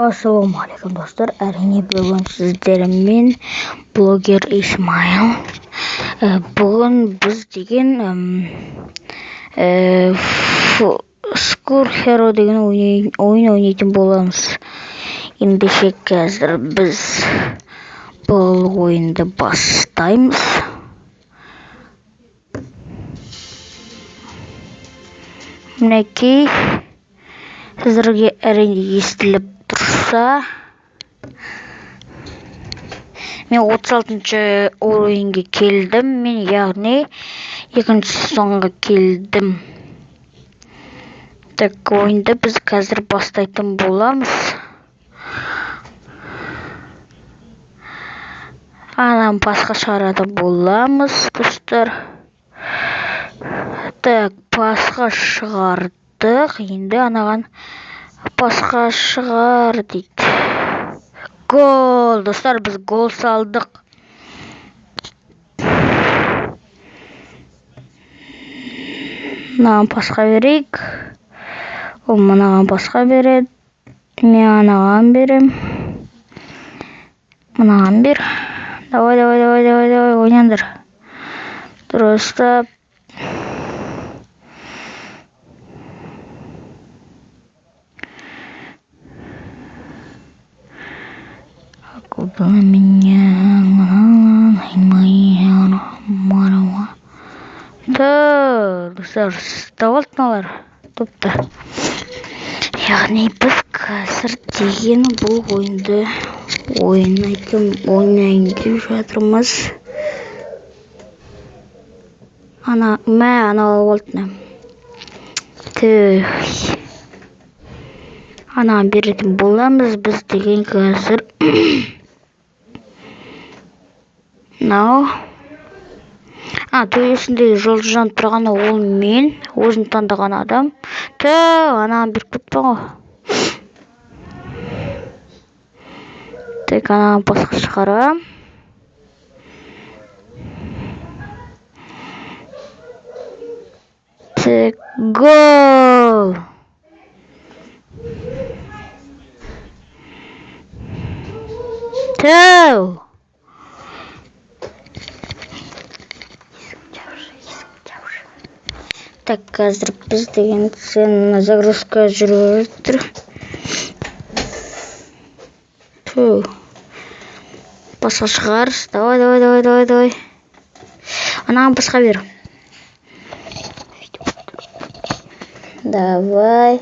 Ассалаумағалейкум, достар! Әрине, бүгін сіздермен блогер Исмаил. Бүгін біз деген Score Hero деген ойын ойнайтын боламыз. Ендеше, қазір біз бұл ойынды бастаймыз. Мінекей, сіздерге әрине естіліп тұрса, мен 36-шы уровеньге келдім, мен, яғни екінші сезонға келдім. Так, ойынды біз қазір бастайтын боламыз. Анан пасқа шығаратын боламыз, достар. Так, пасқа шығардық, енді анаған пасқа шығар дейді. Гол, достар, біз гол салдық. Мынаған пасқа берейік. Ол мынаған пасқа береді. Мен анаған берем. Мынаған бер. Давай, давай, давай, давай, давай, ойнаңдар. Дұрыстап. Достар, ұстап алды мыналар топты. Яғни біз қазір деген бұл ойынды ойнайтын ойнайын деп жатырмыз. Ана, мә, ана алып алды. Түх. Анаған беретін боламыз біз деген қазір. Мынау. А, төбесіндегі жұлдыз жанып тұрған ол мен, өзім таңдаған адам. Тү, анаған беріп кетіппін ғой. Так, анаған пасқа шығарам. Так, гол! Ту! Так, қазір біз деген сцена загрузка жүріп жатыр. Ту. Пасқа шығар. Давай, давай, давай, давай, давай. Анаған пасқа бер. Давай.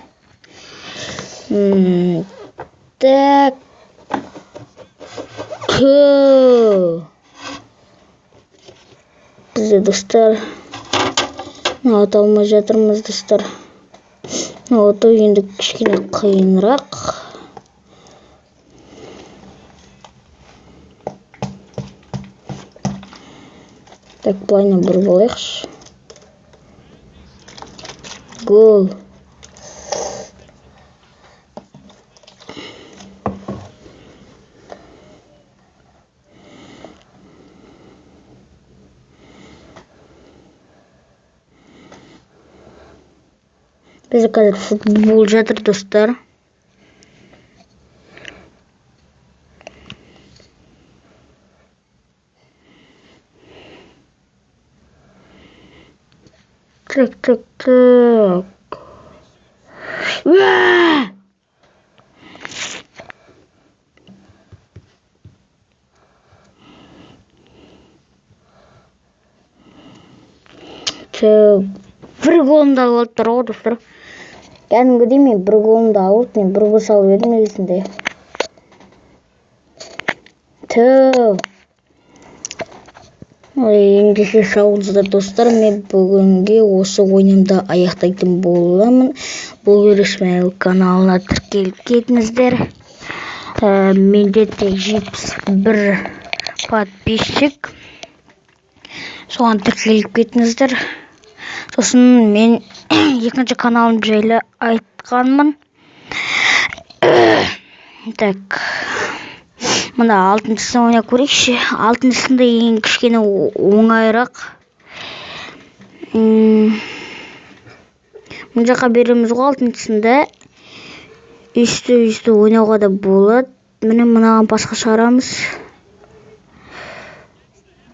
Так. Ту. Бізде, достар, ұта алмай жатырмыз, достар. Ұту енді кішкене қиынырақ. Так, былайынан бұрып алайықшы. Гол. Бізде қазір футбол жатыр, достар. Так, так, так. Уа! Так, бір голымды алып алып тұр ғой, достар. Кәдімгідей мен бір голымды алып, мен бір гол салып едім негізінде. Ту. Ендеше, сау болыңыздар, достар. Мен бүгінге осы ойынымды аяқтайтын боламын. Блогер Исмаил каналына тіркеліп кетіңіздер. Менде тек 71 подписчик. Соған тіркеліп кетіңіздер. Сосын мен екінші каналым жайлы айтқанмын. Так. Мына алтыншысын ойнап көрейікші. Алтыншысында ең кішкене оңайырақ. Мына жаққа береміз ғой алтыншысында. Өйстіп ойнауға да болады. Міне мынаған басқа шығарамыз.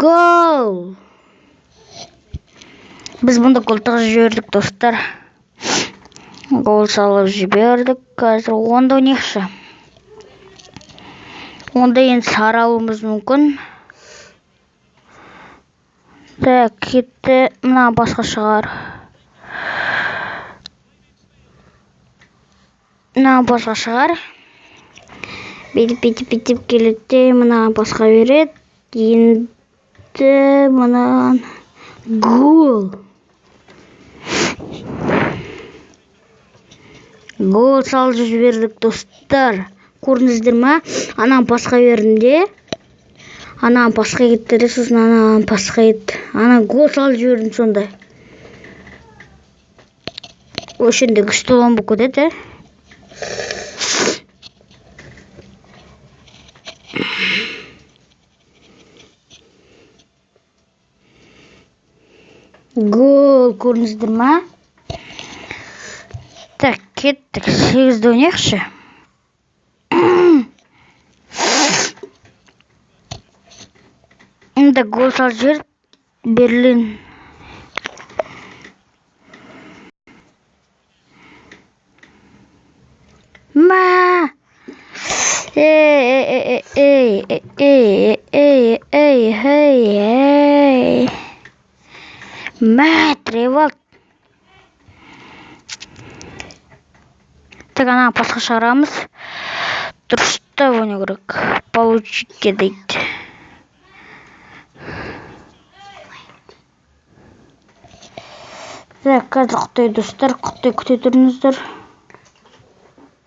Гол! Біз бұнда гол тығып жібердік, достар. Гол салып жібердік. Қазір онда ойнайықшы. Онда енді сары алуымыз мүмкін. Так, кетті. Мына басқа шығар. Мына басқа шығар. Бүйтіп келеді де, мына басқа береді. Енді мынаған гол. Гол салып жібердік, достар. Көрдіңіздер ма? Анаған басқа бердім де. Анаған басқа кетті де, сосын анаған басқа кетті. Ана гол салып жібердім сонда. Осы жерде күшті болып кетеді. Гол, көрдіңіздер ма? Так, кеттік. 8-ді ойнайықшы. Енді гол салып жіберді. Берлин. Ма! Эй, эй, эй, эй, эй, эй, эй, эй. Мә, тіреп. Так, ана басқа шығарамыз. Дұрыстап ойнау керек. Получите дейді. Так, қазір құттай, достар, құттай күте тұрыңыздар.